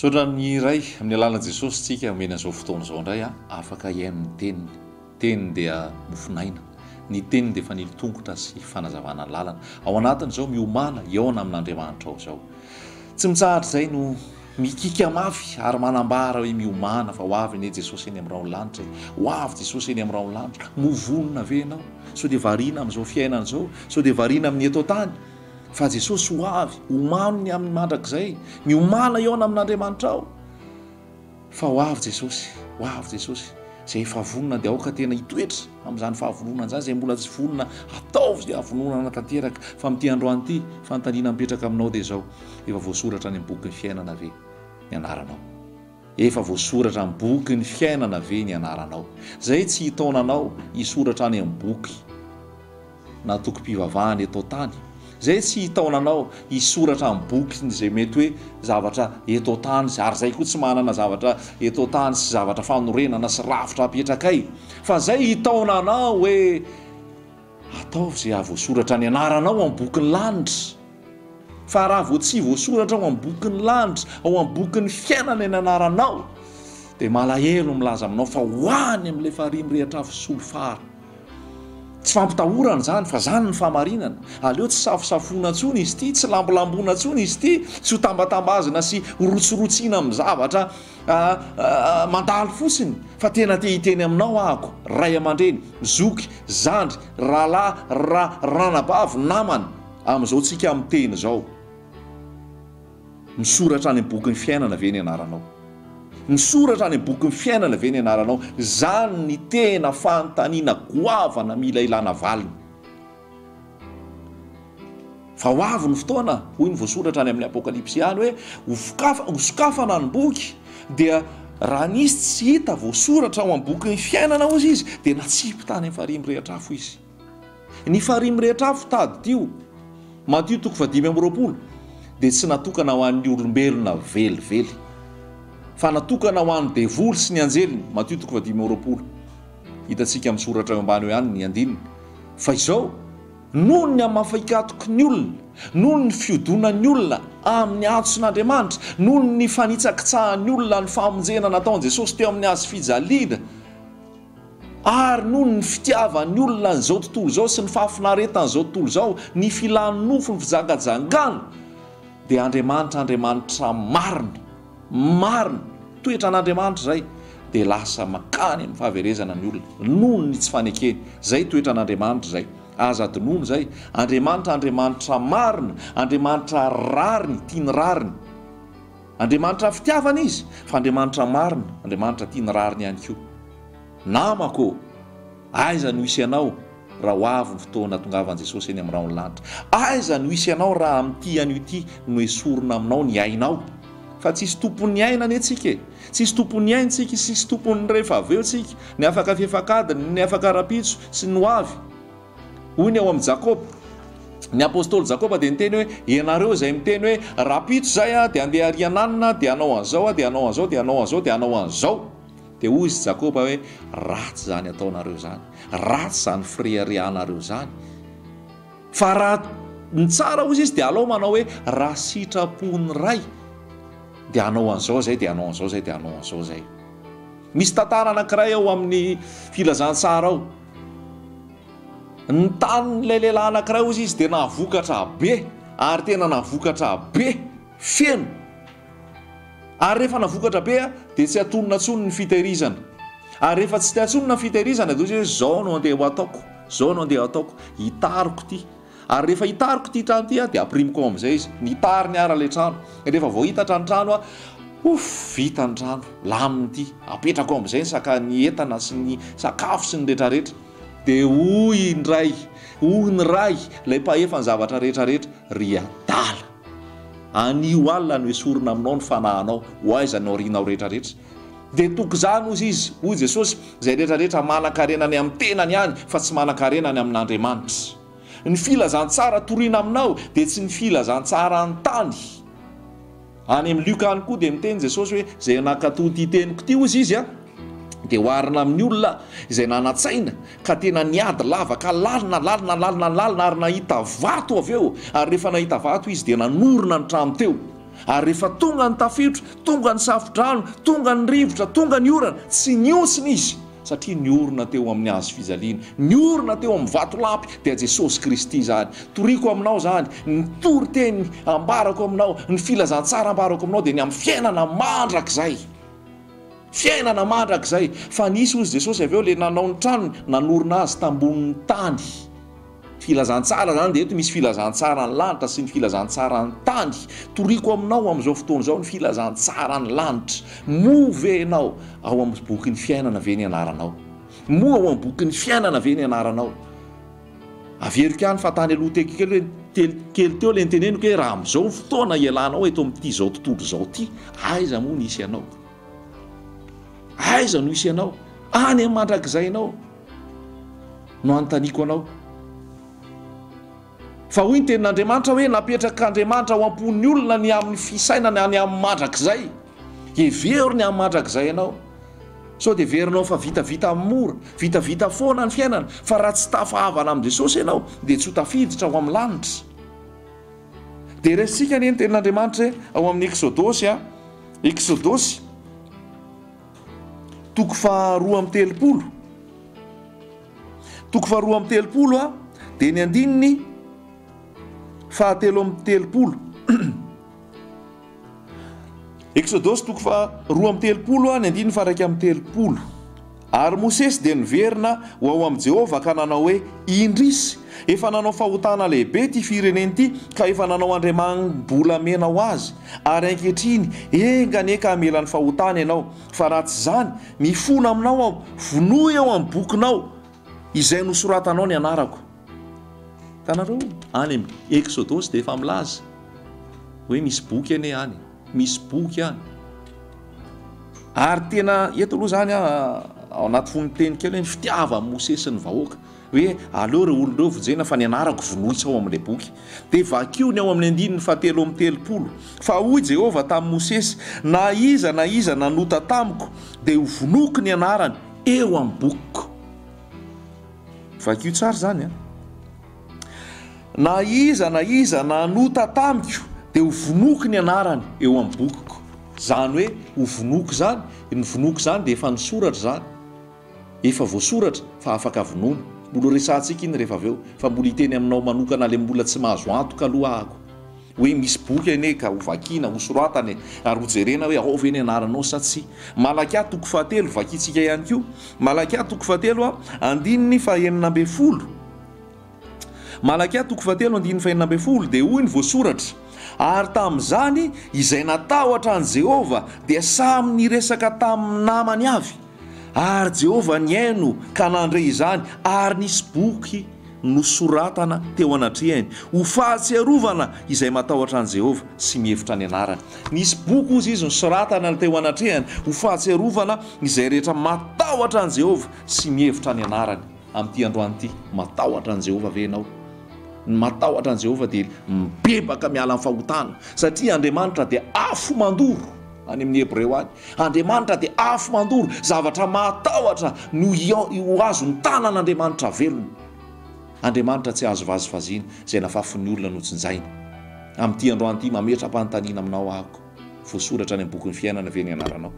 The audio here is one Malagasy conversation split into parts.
Misaotra ny Ray amin'ny alalan'i Jesosy tsika omena izao fotoana izao indray afaka hihaino ny teniny. Teniny dia mofon'aina. Ny teniny dia fanilo tongotra sy fanazavana ny lalana. Ao anatin'izao miomàna hihaona amin'Andriamanitrao izao. Tsy mitsahatra izay no mikika mafy ary manambara hoe miomàna fa ho avy anie Jesosy eny amin'ny rahon'ny lanitra e. Ho avy Jesosy eny amin'ny rahon'ny lanitra. Moa vonona ve ianao? Sao dia variana amin'izao fiainana izao? Sao dia variana amin'ny eto an-tany? Fa Jesosy ho avy, omano ny amin'ny mandrakizay, miomàna hihaona amin'Andriamanitrao. Fa ho avy Jesosy, ho avy Jesosy. Izay efa vonona dia aoka tena hitoetra amin'izany fahavononana izany, izay mbola tsy vonona, ataovy izay havononana tanteraka. Fa amin'ity androany ity, fanontaniana mipetraka aminao dia izao, efa voasoratra any amin'ny bokin'ny fiainana ve ny anaranao? Efa voasoratra amin'ny bokin'ny fiainana ve ny anaranao? Izay tsy hitaona anao hisoratra any amin'ny boky. na tokim-pivavahana eto an-tany, izay tsy hitaona anao hisoratra amin'ny boky izay mety hoe zavatra eto an-tany, ary izay koa tsy manana zavatra eto an-tany sy zavatra fanorenana sy rafitra apetrakay, fa izay hitaona anao hoe ataovy izay hahavoasoratra ny anaranao amin'ny bokin'ny lanitra. Fa raha vao tsy voasoratra ao amin'ny bokin'ny lanitra, ao amin'ny bokin'ny fiainana ny anaranao, dia malahelo milaza aminao fa ho any amin'ilay farihy mirehitra afo solifara. Tsy fampitahorana izany fa izany ny fahamarinana. Aleo tsy safosafoina intsony izy ity, tsy lambolamboina intsony izy ity, tsy ho tambatambazina sy ho rotsirotsiana amin'ny zavatra mandalo fotsiny fa tena te hiteny aminao ahako, ray aman-dreny, zoky, zandry, rahalahy, ra, ranabavy, namana, amin'izao tsika miteny izao. Misoratra any amin'ny bokin'ny fiainana ve ny anaranao? Misoratra any amin'ny bokin'ny fiainana ve ny anaranao? Izany ny tena fanontaniana goavana mila ilana valiny. Fa ho avy ny fotoana, hoy ny voasoratra any amin'ny Apokalypsy ihany hoe, hosokafana ny boky, dia raha nisy tsy hita voasoratra ao amin'ny bokin'ny fiainana hozy izy, dia natsipy tany amin'ny farihy mirehitra afo izy. Ny farihy mirehitra afo, tadidio, Matio toko fahadimy amby 20, dia tsy natokana ho an'ny olombelona velively, fa natokana ho an'ny devoly sy ny anjeliny, Matio toko fahadimy amby 20. Hitantsika amin'ny soratra eo ambany eo ihany ny andininy. Fa izao, noho ny hamafikatoky ny olona, noho ny fiodonan'ny olona amin'ny antson'Andriamanitra, noho ny fanitsakitsahan'ny olona ny famonjena nataon'i Jesosy teo amin'ny hazo fijaliana, Ary noho ny fitiavan'ny olona an'izao tontolo izao sy ny fahafinaretan'izao tontolo izao, ny filan'ny nofo, ny fijangajangana, dia Andriamanitra, Andriamanitra marina, marina, toetran'Andriamanitra izay, dia lasa mankany amin'ny fahaverezana ny olona, noho ny tsy fanekeny. Izay toetran'Andriamanitra izay. Aza adinoina izay. Andriamanitra, Andriamanitra marina, Andriamanitra rariny, tia ny rariny. Andriamanitra fitiavana Izy, fa Andriamanitra marina, Andriamanitra tia ny rariny ihany koa. Namako ô! Aiza no hisy anao raha ho avy ny fotoana hatongavan'i Jesosy eny amin'ny rahon'ny lanitra? Aiza no hisy anao raha amin'ity anio ity no esorina aminao ny ainao? Fa tsisy tompon'ny aina anie tsika e! Tsisy tompon'ny aina tsika, tsisy tompon'ny rehefa avy eo tsika, ny afaka fefak'adiny, ny afaka rahampitso sy ny ho avy. Hoy ny ao amin'i Jakoba, ny apostoly Jakoba dia niteny hoe, ianareo izay miteny hoe, rahampitso izay aho dia handeha ary hananina, dia hanao an'izao aho, dia hanao an'izao, dia hanao an'izao, dia hanao an'izao. Dia hoy izy Jakoba hoe, ratsy izany ataonareo izany, ratsy izany fireharehanareo izany. Fa raha ny tsara hoy izy dia alao manao hoe, raha sitrapon'ny Ray, dia hanao an'izao izay, dia hanao an'izao izay, dia hanao an'izao izay. Misy tantara anankiray ao amin'ny filazantsara ao. Ny tanin'ilay lehilahy anankiray hozy izy dia nahavokatra be, ary tena nahavokatra be, feno. Ary rehefa nahavokatra be dia tsy atonina intsony ny fitehirizana. Ary rehefa tsy atonina ny fitehirizana dia hozy izy hoe izao no andeha ho ataoko, izao no andeha ho ataoko, hitariko ity. Ary rehefa hitariko ity trano ity dia ampirimiko ao amin'izay izy. Nitariny ara ilay trano. Rehefa voahitatra ny trano, ouf, vita ny trano, lamina ity. Apetrako ao amin'izay ny saka, ny entana sy ny sakafo sy ny retraretra. Dia hoy indray, hoy ny Ray, ilay mpahefa ny zavatra retraretra, ry adala! Anio alina no esorina aminao ny fanahinao, ho aiza ny aorianao retraretra? Dia toky izany hozy izy, hoy Jesosy, izay retraretra manan-karena ny amin'ny tenany ihany, fa tsy manan-karena ny amin'Andriamanitra. Ny filazantsara torina aminao dia tsy ny filazantsaran'ny tany. Any amin'ny Lioka any koa dia miteny Jesosy hoe izay nankatò ity teniko ity hozy izy dia oharina amin'ny olona izay nanan-tsaina ka tena niady lavaka lalina lalina lalina lalina ary nahita vato avy eo ary rehefa nahita vato izy dia nanorina ny trano teo. Ary rehefa tonga ny tafiotra, tonga ny safo-drano, tonga ny rivotra, tonga ny orana, tsy nihontsina izy, satria niorina teo amin'ny hazo fijaliana, niorina teo amin'ny vatolampy, dia Jesosy Kristy izany. Toriko aminao izany, ny toriteny ambarako aminao, ny filazantsara ambarako aminao dia ny amin'ny fiainana mandrakizay. Fiainana mandrakizay. Fa nisy hozy Jesosy avy eo le nanao ny tranony, nanorina azy tambonin'ny tany. Filazantsara izany dia eto misy filazantsara ny lanitra sy ny filazantsara ny tany. Toriko aminao amin'izao fotoana izao ny filazantsara ny lanitra. Moa ve ianao ao amin'ny bokin'ny fiainana ve ny anaranao? Moa ao amin'ny bokin'ny fiainana ve ny anaranao? Averiko ihany fa tany aloha teo kely hoe kely teo ilay niteneniko hoe raha amin'izao ny fotoana ialanao eto amin'ity izao tontolo izao ity, aiza moa ny hisy anao? Aiza no hisy anao? Any amin'ny mandrakizainao no anontaniako anao. Fa hoy ny tenin'Andriamanitra hoe napetrak'Andriamanitra ao am-pon'ny olona ny amin'ny fisainana any amin'ny mandrakizay. Hevero ny amin'ny mandrakizay ianao. Sao dia heverinao fa vitavita mora, vitavita foana ny fiainana, fa raha tsy tafahavana amin'i Jesosy ianao dia tsy ho tafiditra ao amin'ny lanitra. Dia raisintsika anie ny tenin'Andriamanitra e, ao amin'ny Eksodosy a, Eksodosy toko faharoa amby telopolo, toko faharoa amby telopolo a, dia ny andininy fahatelo amby telopolo. Eksodosy toko faha 32 ny andininy faha 31. Ary Mosesy dia niverina ho ao amin'i Jehovah ka nanao hoe, Indrisy! Efa nanao fahotana lehibe ity firenena ity, ka efa nanao andriamani-bolamena ho azy. Ary ankehitriny, enga anie ka hamela ny fahotany ianao, fa raha tsy izany, mifona aminao aho, vonoy ao amin'ny bokinao izay nosoratanao ny anarako. Hitanareo, any amin'ny Eksodosy dia efa milaza hoe misy boky anie any, misy boky any. Ary tena eto aloha izany ao anaty fonon-teny kely hoe ny fitiavan'i Mosesy ny vahoaka, hoe aleo ireo olona ireo vonjena fa ny anarako vonoy tsy ao amin'ilay boky. Dia vakio ny ao amin'ny andininy fahatelo amby telopolo, Fa hoy Jehovah tamin'i Mosesy, Na iza na iza nanota tamiko, dia hovonoiko ny anarany eo amin'ny bokiko. Vakio tsara izany an! Na iza na iza nanota tamiko dia ho vonoiko ny anarany eo amin'ny bokiko. Izany hoe ho vonoiko izany, ny vonoiko izany dia efa nisoratra izany. Efa voasoratra fa afaka vonoina. Mbola ho resahantsika iny rehefa avy eo, fa mbola hiteny aminao manokana ilay mbola tsy mahazo antoka aloha ahako. Hoe misy boky anie ka ho vakiana, ho soratana e, ary ho jerena hoe ao ve ny anaranao sa tsia. Malakia toko fahatelo, vakintsika ihany koa. Malakia toko fahatelo andininy fahenina ambin'ny folo. Malakia toko fahatelo andininy fahenina ambin'ny folo dia hoy ny voasoratra, Ary tamin'izany izay natahotra an'i Jehovah dia samy niresaka tamin'ny namany avy. Ary Jehovah nihaino ka nandre izany, ary nisy boky nosoratana teo anatrehany, ho fahatsiarovana izay matahotra an'i Jehovah sy mihevitra ny anarany. Nisy boky, hozy izy, nosoratana teo anatrehany, ho fahatsiarovana izay rehetra matahotra an'i Jehovah sy mihevitra ny anarany. Amin'ity androany ity, matahotra an'i Jehovah ve ianao? Ny matahotra an'i Jehovah dia mibebaka miala amin'ny fahotana, satria Andriamanitra dia afo mandoro. Any amin'ny Hebreo any, Andriamanitra dia afo mandoro, zavatra mahatahotra no ho azon'ny tanan'Andriamanitra velona. Andriamanitra tsy azo vazivaziana, izay nafafin'ny olona no jinjaina. Amin'ity androany ity, mametra-panontaniana aminao aho, voasoratra any amin'ny bokin'ny fiainana ve ny anaranao?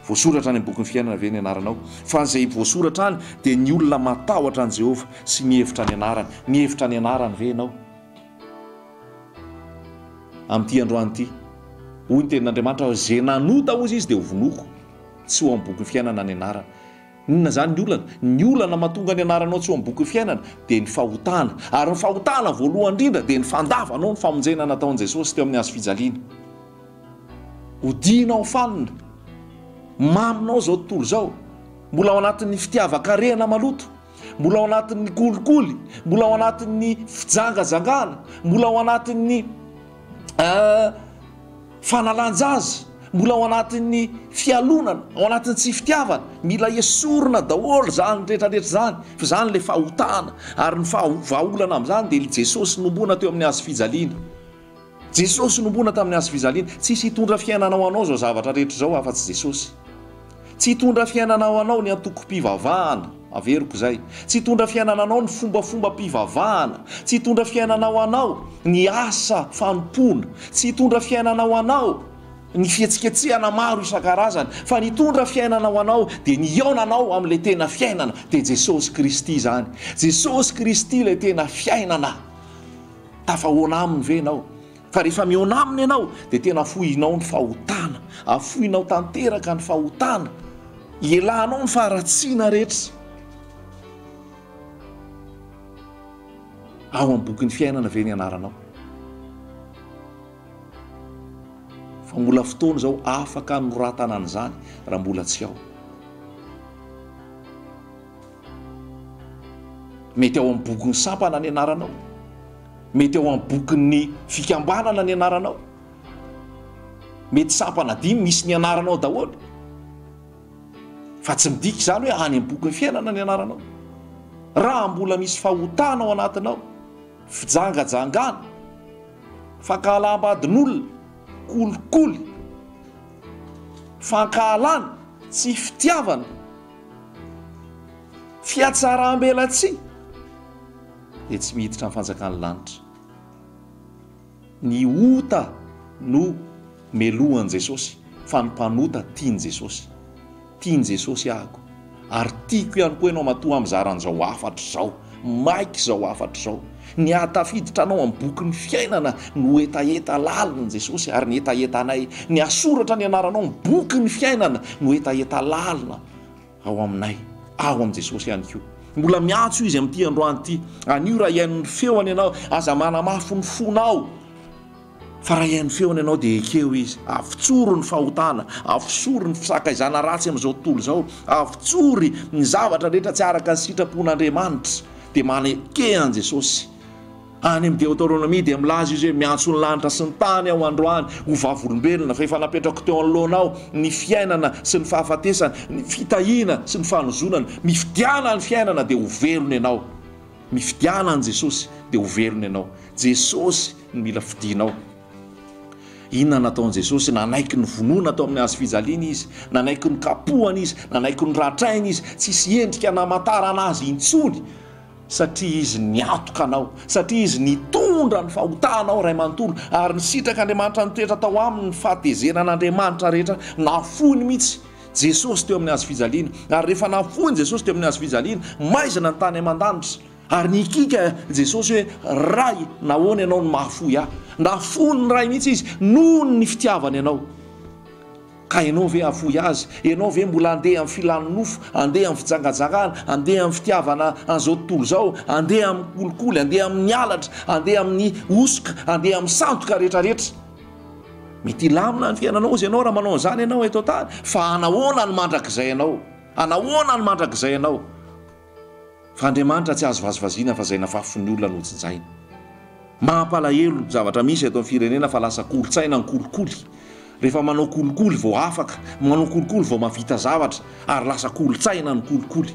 Voasoratra any amin'ny bokin'ny fiainana ve ny anaranao? Fa izay voasoratra any dia ny olona matahotra an'i Jehovah sy mihevitra ny anarany. Mihevitra ny anarany ve ianao? Amin'ity androany ity. Hoy ny tenin'Andriamanitra hoe izay nanota hozy izy dia hovonoiko tsy ho ao amin'ny bokin'ny fiainana ny anarany. Inona izany ny olana? Ny olana mahatonga ny anaranao tsy ho amin'ny bokin'ny fiainana dia ny fahotana. Ary ny fahotana voalohany indrindra dia ny fandavanao ny famonjena nataon'i Jesosy teo amin'ny hazo fijaliana. Odianao fanina. Maminao izao tontolo izao. Mbola ao anatin'ny fitiavan-karena maloto. Mbola ao anatin'ny kolikoly, mbola ao anatin'ny fijangajangana, mbola ao anatin'ny fanalan-jaza, mbola ao anatin'ny fialonana, ao anatin'ny tsy fitiavana. Mila esorina daholo izany rehetrarehetra izany, fa izany ilay fahotana. Ary ny vahaolana amin'izany dia ilay Jesosy nombona teo amin'ny hazo fijaliana. Jesosy nombona tamin'ny hazo fijaliana. Tsisy hitondra fiainana ho anao izao zavatra rehetra izao afa-tsy Jesosy. Tsy hitondra fiainana ho anao ny antokom-pivavahana. Averiko izay. Tsy hitondra fiainana anao ny fombafombam-pivavahana. Tsy hitondra fiainana ho anao ny asa fanompoana. Tsy hitondra fiainana ho anao ny fihetsiketsehana maro isan-karazany. Fa ny hitondra fiainana ho anao dia ny hihaonanao amin'ilay tena fiainana, dia Jesosy Kristy izany. Jesosy Kristy ilay tena fiainana. Tafahoana Aminy ve ianao? Fa rehefa mihaona Aminy ianao dia tena afoinao ny fahotana, afoinao tanteraka ny fahotana, ielanao ny faharatsiana rehetra. Ao amin'ny bokin'ny fiainana ve ny anaranao? Fa mbola fotoana izao afaka anoratana an'izany raha mbola tsy ao. Mety ao amin'ny bokin'ny sampana ny anaranao. Mety ao amin'ny bokin'ny fikambanana ny anaranao. Mety sampana dimy misy ny anaranao daholo. Fa tsy midika izany hoe any amin'ny bokin'ny fiainana ny anaranao. Raha mbola misy fahotana ao anatinao, fijangajangana, fankahalam-badin'olona, kolikoly, fankahalana, tsy fitiavana, Fihatsaram-belatsihy dia tsy miditra amin'ny fanjakan'ny lanitra. Ny ota no melohan'i Jesosy fa ny mpanota tian'i Jesosy. Tian'i Jesosy ahako ary tiako ihany koa ianao matoa mizara an'izao hafatra izao. Maika izao hafatra izao. Ny hahatafiditra anao amin'ny bokin'ny fiainana no hetaheta lalin'i Jesosy ary ny hetahetanay. Ny hahasoratra ny anaranao amin'ny bokin'ny fiainana no hetaheta lalina. Ao aminay, ao amin'i Jesosy ihany koa. Mbola miantso Izy amin'ity androany ity. Anio raha hihaino ny feony ianao, aza manamafy ny fonao. Fa raha hihaino ny feony ianao dia ekeo Izy. Avotsory ny fahotana, avotsory ny fisakaizana ratsy amin'izao tontolo izao, avotsory ny zavatra rehetra tsy araka ny sitrapon'Andriamanitra. Dia maneke an'i Jesosy. Any amin'ny Deoteronomia dia milaza izy hoe, Miantso ny lanitra sy ny tany aho androany ho vavolombelona fa efa napetrako teo anoloanao ny fiainana sy ny fahafatesana, ny fitahiana sy ny fanozonana. Mifidiana ny fiainana dia ho velona ianao. Mifidiana an'i Jesosy dia ho velona ianao. Jesosy no mila fidinao. Inona no nataon'i Jesosy? Nanaiky ny vonoina tao amin'ny hazo fijaliana Izy. Nanaiky ny kapohana Izy. Nanaiky ny ratraina Izy. Tsisy endrika namantarana Azy intsony. Satria Izy niantoka anao, satria Izy nitondra ny fahotanao iray manontolo, ary nisitrak'Andriamanitra nitoetra tao aminy ny fahatezeran'Andriamanitra rehetra, nafoiny mihitsy Jesosy teo amin'ny hazo fijaliana, ary rehefa nafoiny Jesosy teo amin'ny hazo fijaliana, maizina ny tany aman-danitra, ary nikiaka Jesosy hoe, Ray, nahoana Ianao no mahafoy Ahy? Nafoin'ny Ray mihitsy Izy noho ny fitiavany anao. Ka ianao ve hahafoy azy? Ianao ve mbola handeha amin'ny filan'ny nofo, handeha amin'ny fijangajangana, handeha amin'ny fitiavana an'izao tontolo izao, handeha amin'ny kolikoly, handeha amin'ny halatra, handeha amin'ny hosoka, handeha amin'ny sandoka rehetrarehetra? Mety hilamina ny fiainanao hozy ianao raha manao an'izany ianao eto an-tany, fa hanahoana ny mandrakizay anao? Hanahoana ny mandrakizay anao? Fa Andriamanitra tsy azo vazivaziana fa izay nafafin'ny olona no jinjaina. Mampalahelo ny zavatra misy eto amin'ny firenena fa lasa kolontsaina ny kolikoly. Rehefa manao kolikoly vao afaka, manao kolikoly vao mahavita zavatra ary lasa kolontsaina ny kolikoly.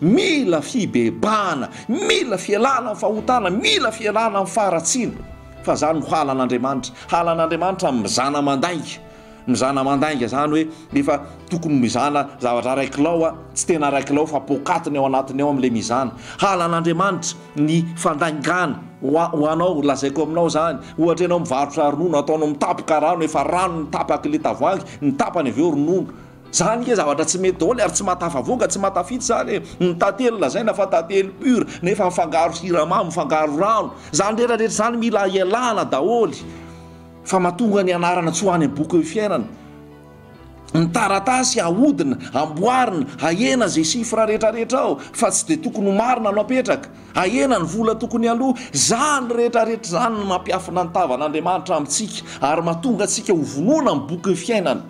Mila fibebahana, mila fialana amin'ny fahotana, mila fialana amin'ny faharatsiana fa zany no halan'Andriamanitra. Halan'Andriamanitra ny mizana mandainga. Mizana mandainga zany hoe efa tokony mizana zavatra iray kilao a, tsy tena iray kilao fa poakaty ny ao anatiny ao amle mizana. Halan'Andriamanitra ny fandaingana ho ho anao, lazaiko aminao zany, ohatra ianao mivarotra ronono, ataonao mitapoka rano, efa rano ny tapak'le tavoahangy, ny tapany avy eo ronono. Zany nge zavatra tsy mety daholo ary tsy mahatafavoaka, tsy mahatafita zany e. Ny tantely lazaina fa tantely pur nefa mifangaro siramamy, mifangaro rano. Zany rehetra rehetra zany mila ialana daholo. Fa mahatonga ny anarana tsy ho any amin'ny bokin'ny fiainana. Ny taratasy ahodina, amboarina, ahena izay chiffre rehetrarehetra ao, fa tsy dia tokony ho marina no apetraka. Ahena ny vola tokony haloa. Izany rehetrarehetra izany no mampiafina ny tavan'Andriamanitra amintsika ary mahatonga antsika ho vonoina amin'ny bokin'ny fiainana.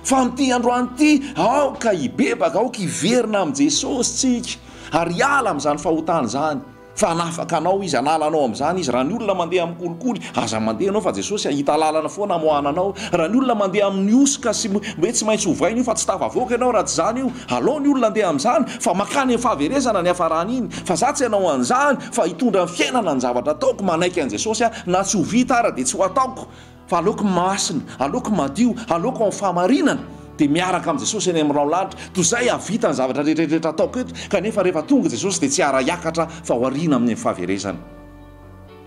Fa amin'ity androany ity, aoka hibebaka, aoka hiverina amin'i Jesosy tsika ary hiala amin'izany fahotana izany. Fa hanafaka anao Izy, hanala anao amin'izany Izy. Raha ny olona mandeha amin'ny kolikoly, aza mandeha ianao fa Jesosy hahita lalana foana hamoahana anao. Raha ny olona mandeha amin'ny hosoka sy hoe tsy maintsy ovaina io fa tsy tafavoaka ianao raha tsy izany io, alao ny olona handeha amin'izany fa mankany amin'ny fahaverezana ny hafarany iny. Fa za tsy hanao an'izany fa hitondra ny fiainana ny zavatra ataoko, manaiky an'i Jesosy aho, na tsy ho vita ara dia tsy ho ataoko. Fa aleoko masina, aleoko madio, aleoko amin'ny fahamarinana. dia miaraka amin'i Jesosy any amin'ny raolanitra, toy izay hahavita ny zavatra rehetra rehetra ataoko eto, kanefa rehefa tonga Jesosy dia tsy hiara-hiakatra fa ho ariana amin'ny fahaverezana.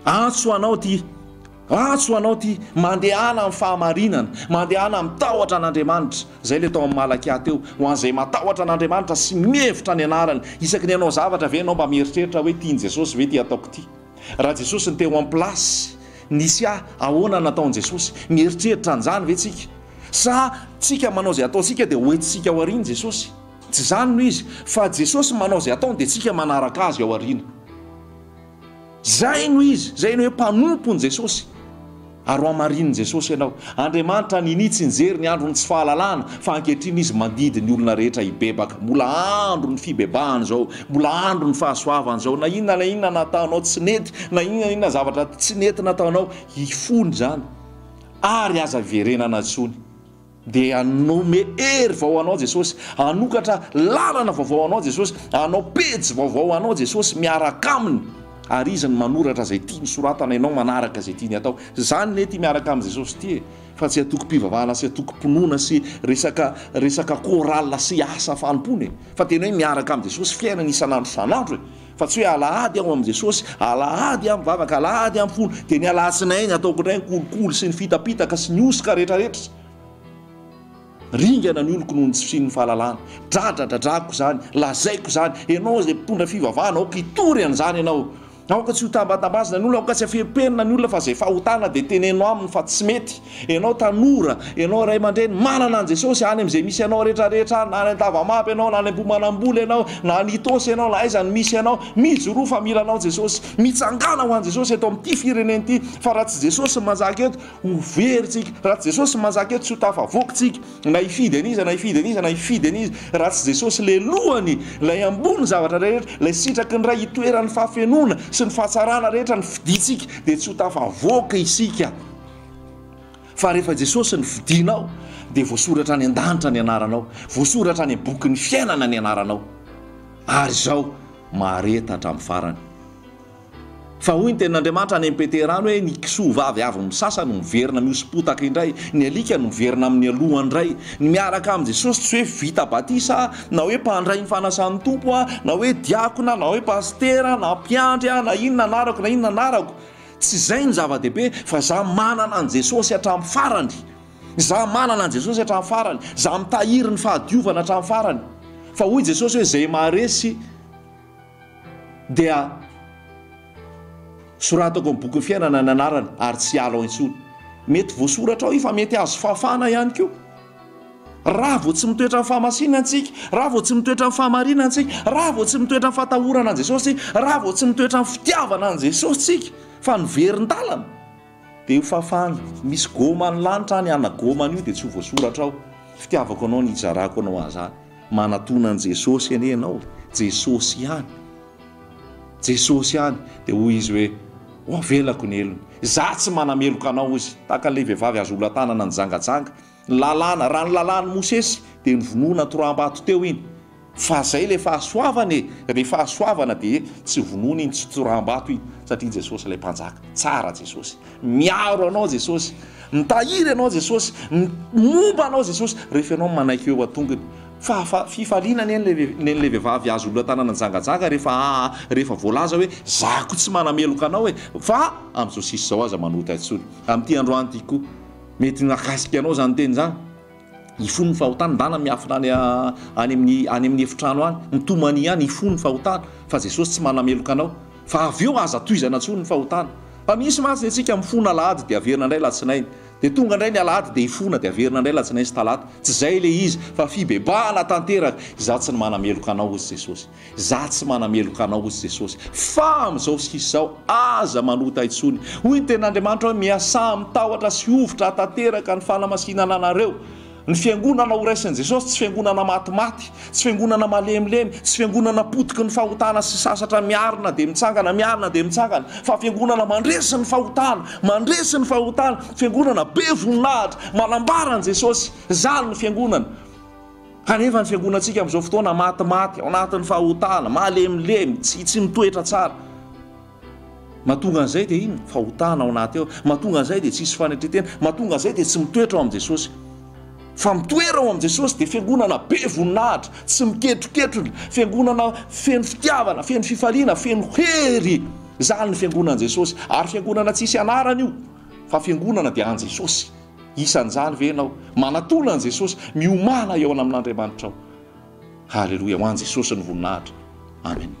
Antso ho anao ity, antso ho anao ity, mandehana amin'ny fahamarinana, mandehana amin'ny tahotra an'Andriamanitra. Izay ilay tao amin'ny Malakia teo, ho an'izay matahotra an'Andriamanitra sy mihevitra ny anarany. Isaky ny hanao zavatra ve ianao mba mieritreritra hoe tian'i Jesosy ve ity ataoko ity? Raha Jesosy no teo en place nisy ahy, ahoana no nataon'i Jesosy? Mieritreritra an'izany ve tsika? Sa tsika manao izay ataontsika dia hoentintsika ao aoriana Jesosy? Tsy izany no izy, fa Jesosy manao izay ataony dia tsika manaraka Azy ao aoriana. Izay no izy, izay no hoe mpanompon'i Jesosy. Ary ho hamarinin'i Jesosy ianao. Andriamanitra ninia tsy nijery ny andron'ny tsy fahalalana, fa ankehitriny Izy mandidy ny olona rehetra hibebaka. Mbola andron'ny fibebahana izao, mbola andron'ny fahasoavana izao. Na inona na inona nataonao tsy nety, na inona na inona zavatra tsy nety nataonao, hifona izany, ary aza iverenana intsony. Dia hanome hery vao anao Jesosy, hanokatra lalana vaovao anao Jesosy, hanao pejy vaovao anao Jesosy miaraka aminy, ary Izy no manoratra izay tiany soratana, ianao manaraka izay tiany atao. Izany ne ity miaraka amin'i Jesosy ity e, fa tsy antokom-pivavahana sy antokom-pinoana sy resaka resaka chorale sy asa fanompoana e, fa tena hoe miaraka amin'i Jesosy fiainana isan'andro isan'andro e. Fa tsy hoe alahady aho amin'i Jesosy, alahady aho mivavaka, alahady aho mifona, dia ny alatsinainy ataoko indray ny kolikoly sy ny fitapitaka sy ny hosoka rehetrarehetra. Ringana ny oloko noho ny tsy fisian'ny fahalalana. Dradradradrako izany, lazaiko izany, ianao izay mpitondra fivavahana, aoka hitory an'izany ianao. Aoka tsy ho tambatambazina ny olona, aoka tsy hafempenina ny olona fa izay fahotana dia teneno aminy fa tsy mety. Ianao tanora, ianao ray aman-dreny, manana an'i Jesosy any amin'izay misy anao rehetra rehetra any, na any Andavamamba ianao, na any Ambohimanambola ianao, na any Itaosy ianao, na aiza no misy anao, mijoroa fa mila anao Jesosy. Mitsangàna ho an'i Jesosy eto amin'ity firenena ity, fa raha tsy Jesosy no manjaka eto, ho very tsika. Raha tsy Jesosy no manjaka eto, tsy ho tafavoaka tsika. Na hifidy an'iza, na hifidy an'iza, na hifidy an'iza, raha tsy Jesosy ilay lohany, ilay ambony zavatra rehetra, ilay sitraky ny Ray itoeran'ny fahafenoana sy ny fahatsarana rehetra no fidintsika, dia tsy ho tafavoaka isika. Fa rehefa Jesosy no fidinao dia voasoratra any an-danitra ny anaranao, voasoratra any am-bokin'ny fiainana ny anaranao. Ary izao, mahareta hatramin'ny farany. Fa hoy ny tenin'Andriamanitra any amin'i Petera any hoe ny kisoa vavy avy misasa no miverina mihosom-potaka indray, ny alika no miverina amin'ny aloha indray. Ny miaraka amin'i Jesosy tsy hoe vita batisa na hoe mpandray ny fanasan'ny Tompo na hoe diakona na hoe pasitera na mpiandry na inona anarako na inona anarako. Tsy izay no zava-dehibe fa za manana an'i Jesosy hatramin'ny farany. Za manana an'i Jesosy hatramin'ny farany. Za mitahiry ny fahadiovana hatramin'ny farany. Fa hoy Jesosy hoe izay maharesy dia soratako amin'ny bokin'ny fiainana ny anarany ary tsy hiala ao intsony. Mety voasoratra ao io fa mety azo fafana ihany koa. Raha vao tsy mitoetra amin'ny fahamasinana isika, raha vao tsy mitoetra amin'ny fahamarinana isika, raha vao tsy mitoetra amin'ny fatahorana an'i Jesosy isika, raha vao tsy mitoetra amin'ny fitiavana an'i Jesosy isika, fa niverin-dalana, dia io fafana, misy goma any lanitra any, hanagoma an'io dia tsy ho voasoratra ao. Fitiavako anao ny hizarako anao an'izany. Manatona an'i Jesosy anie ianao, Jesosy ihany. Jesosy ihany. Dia hoy izy hoe, Ho avelako ny helony. Izaho tsy manameloka anao, hoy izy. Tahaka an'ilay vehivavy azo olan-tanana nijangajanga. Ny lalàna, raha ny lalàn'i Mosesy dia novonoina toraham-bato teo iny. Fa zay ilay fahasoavana e! Ilay fahasoavana dia tsy vonoina iny, tsy toraham-bato iny, satria Jesosy ilay Mpanjaka. Tsara Jesosy. Miaro anao Jesosy. Mitahiry anao Jesosy. Momba anao Jesosy rehefa ianao manaiky eo an-tongony. Fa fa fifaliana anie nen'ilay vehivavy azo olona tanana nijangajanga rehefa aa rehefa voalaza hoe za koa tsy manameloka anao e! Fa amin'izao sisa izao aza manota intsony. Amin'ity androany ity koa. Mety nahakasika anao izany teny izany. Hifono ny fahotana, ndana miafina any any amin'ny any amin'ny efitrano any, mitomania any, hifono ny fahotana, fa Jesosy tsy manameloka anao. Fa avy eo aza tohizana intsony ny fahotana. Fa misy mantsy ny antsika mifona alahady dia averina indray alatsinainy. Dia tonga indray ny alahady dia hifona dia averina indray alatsinainy sy talata. Tsy izay ilay izy fa fibebahana tanteraka. Izaho tsy ny manameloka anao hozy Jesosy. Izaho tsy manameloka anao, hoy Jesosy, fa amin'izao sisa izao, aza manota intsony. Hoy ny Tenin'Andriamanitra hoe, Miasà amin'ny tahotra sy hovitra hahatanteraka ny fanamasinana anareo. Ny fiangonana horaisin'i Jesosy tsy fiangonana matimaty, tsy fiangonana malemilemy, tsy fiangonana potiky ny fahotana sy sasatra miarina dia mitsangana, miarina dia mitsangana, fa fiangonana mandresy ny fahotana, mandresy ny fahotana, fiangonana be voninahitra, manambara an'i Jesosy. Izany ny fiangonana. Kanefa ny fiangonantsika amin'izao fotoana matimaty, ao anatin'ny fahotana, malemilemy, tsy tsy mitoetra tsara. Mahatonga an'izay dia inona? Fahotana ao anaty ao. Mahatonga an'izay dia tsisy fanetren-tena. Mahatonga an'izay dia tsy mitoetra ao amin'i Jesosy. Fa mitoera ao amin'i Jesosy dia fiangonana be voninahitra, tsy miketroketrona, fiangonana feno fitiavana, feno fifaliana, feno hery. Izany ny fiangonan'i Jesosy. Ary fiangonana tsisy anarana io, fa fiangonana dia an'i Jesosy. Isan'izany ve ianao? Manatona an'i Jesosy, miomàna hihaona amin'Andriamanitrao. Haleloia, ho an'i Jesosy ny voninahitra. Amen.